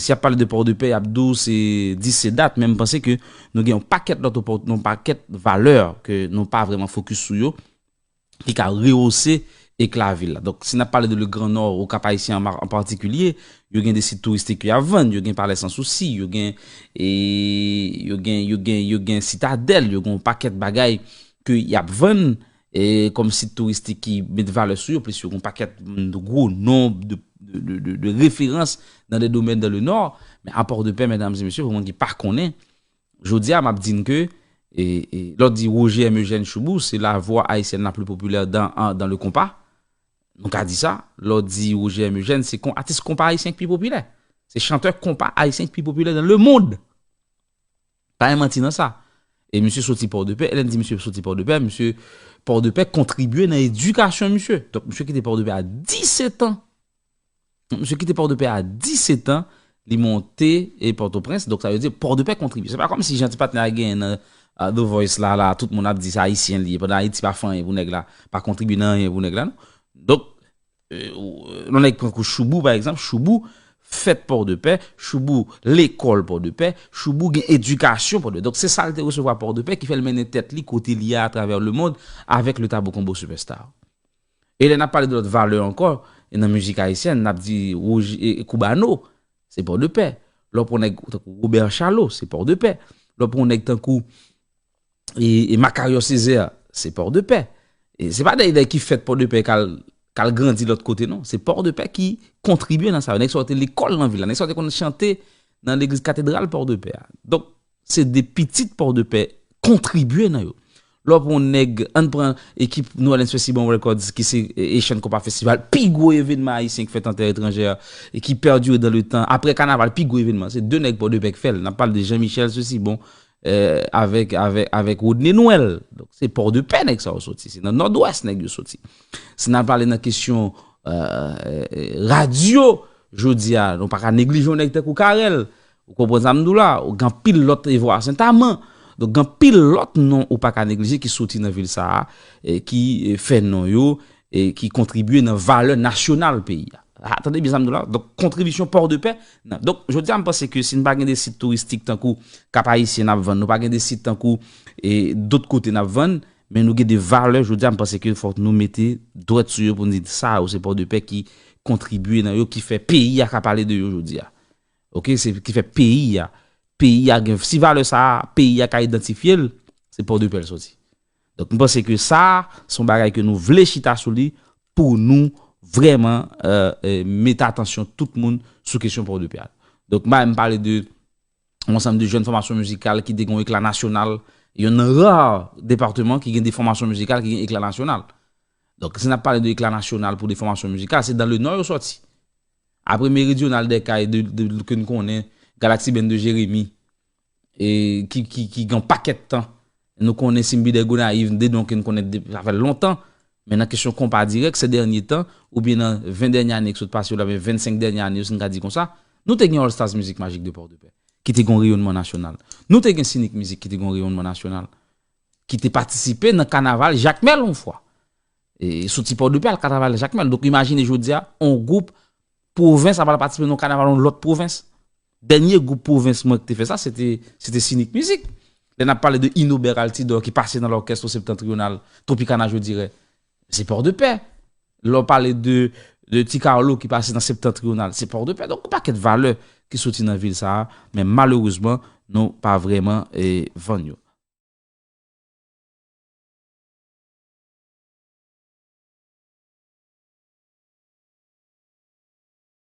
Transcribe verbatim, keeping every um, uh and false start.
Si y ap pale de Pòdepè, y ap di w se dis se dat, men m panse ke nou gen yon pakèt lòt opò- yon pakèt valè ke nou pa vrèman fokis sou yo, ki ka rehose ekla vil la. Donk, si n ap pale de le Grand Nord, o Cap Haïtien an, an patikilye, yo gen de sit touristik ke y ap vann, yo gen Palè Sans Souci, yo gen, e, yo gen, yo gen, yo gen Sitadèl, yo gen yon pakèt bagay ke y ap vann, e, kòm sit touristik ki met valè sou yo, plis yo gen yon pakèt, mm, de gwo non, de, de, de, de, de referans dans des domaines dans le Nord. Men a Pòdepè, medam e mesye, pou moun ki pa konnen, jodi a, m ap di n ke, e, e, lè w di Roger M. Eugène Choubou, c'est la voix haïtienne la plus populaire dans, en- dans le konpa. Nou ka di sa, lè w di Roger M. Eugène, se kon, atis konpa ayisyen ki pi popilè. Se chantè konpa ayisyen ki pi popilè dans le monde. Pa gen manti nan sa. E misye soti Pòdepè, lè n di misye soti Pòdepè, misye Pòdepè kontribye nan edikasyon misye. Donk, misye kite Pòdepè a disèt an. Misye kite Pòdepè a disèt an, li monte e Pòtoprens. Donk, sa vle di Pòdepè kontribye. Se pa kòmsi jan ti patnè a genyen nan, a, The Voice la, la, tout moun ap di se ayisyen li ye, pandan Ayiti pa fè anyen pou nèg la, pa kontribye nan anyen pou nèg la, non. Donk, e, ou- yon nèg tankou Choubou, pa egzanp, Choubou fèt Pòdepè, Choubou lekòl Pòdepè, Choubou gen edikasyon Pòdepè. Donk, se sa l te resevwa Pòdepè ki fè l mennen tèt li kote li ye atravè lemonn avèk le Tabou Combo Superstar. E lè n ap pale de lòt valè ankò, e nan mizik ayisyèn, n ap di Roger, e, e Cubano, se Pòdepè. Lè w pran nèg tankou Robert Charlot, se Pòdepè. Lè w pran nèg tankou, e, e Makarios Césaire, se Pòdepè. E se pa de nèg ki fèt Pòdepè k al, k al grandi lòt kote, non. Se Pòdepè ki kontribye nan sa. Nèg sa yo te lekòl nan vil la. Nèg sa yo te konn chante nan legliz katedral Pòdepè a. Donk, se de pitit Pòdepè kontribye nan yo. Lè w pran yon nèg, ann pran ekip New Orleans Festival Records, ki se, e, Asian Compa Festival, pi gwo evènman ayisyen ki fèt an tè etranjè, e ki pèdire dans le temps. Apre kanaval, pi gwo evènman. Se de nèg Pòdepè k fè l. N ap pale de Jean Michel Cecibon, e, avèk, avèk, avèk Rodney Noël. Donk, se Pòdepè nèg sa yo soti. Se nan Nòdwès nèg yo soti. Si n ap pale nan kesyon, e, e, radyo, jodi a, nou pa ka neglije yon nèg tankou Carel. Ou konprann sa m di w la? Ou gen anpil lòt, e, vwa Sentaman. Donk, gen anpil lòt non ou pa ka neglije ki soti nan vil sa a, e, ki, e, fè non yo, e, ki kontribye nan valè nasyonal peyi a. A, tande byen sa m di w la? Donk, kontribisyon Pòdepè, nan. Donk, jodi a, m panse ke si n pa gen de sit touristik tankou Cap Haïtien n ap vann, nou pa gen de sit tankou, e, dòt kote n ap vann, men nou gen de valè, jodi a, m panse ke fòk nou mete dwèt sou yo pou n di sa yo, se Pòdepè ki kontribye nan yo, ki fè peyi a ka pale de yo jodi a. Oke, se ki fè peyi a. Peyi a gen, si valè sa a, peyi a ka idantifye l, se Pòdepè l soti. Donk, m panse ke sa a, se yon bagay ke nou vle chita sou li pou nou vrèman, e, e, mete atansyon tout moun sou kesyon Pòdepè a. Donk, m pa menm pale de yon ansanm de jèn fòmasyon mizikal ki te gen yon ekla nasyonal, youn nan ra depatman ki gen de fòmasyon mizikal ki gen ekla nasyonal. Donk, si n ap pale de ekla nasyonal pou de fòmasyon mizikal, se dans le Nord yo sòti. Apre Méridional des Cayes de, de, ke n konnen, Galaxy Band de Jérémie, e ki, ki, ki gen pakèt tan. Nou konnen Simbi des Gonayives, de non ke n konnen de, sa fè lontan. Men nan kesyon konpa dirèk, se dènye tan, oubyen nan ven dènye ane ki sot pase yo la, oubyen vennsenk dènye ane yo, si n ka di konsa, nou te gen All Stars Music Magic de Pòdepè, ki te gen yon reyònman nasyonal. Nou te gen Sinik Mizik ki te gen yon reyònman nasyonal, ki te patisipe nan kanaval Jakmèl yon fwa. E soti Pòdepè al kanaval Jakmèl. Donk, imajine jodi a, yon gwoup pwovens ap al patisipe nan yon kanaval yon lòt pwovens. Dènye gwoup pwovens mwen ki te fè sa, se te, se te Sinik Mizik. Lè n ap pale de Inobert Altidor ki pase nan lòkès Septentrional, Tropicana, je dirais, se Pòdepè. Lè w pale de, de Ti Carlo ki pase nan Septentrional, se Pòdepè. Donk, yon pakèt valè ki soti nan vil sa a, men malerezman, nou pa vrèman, e, vann yo.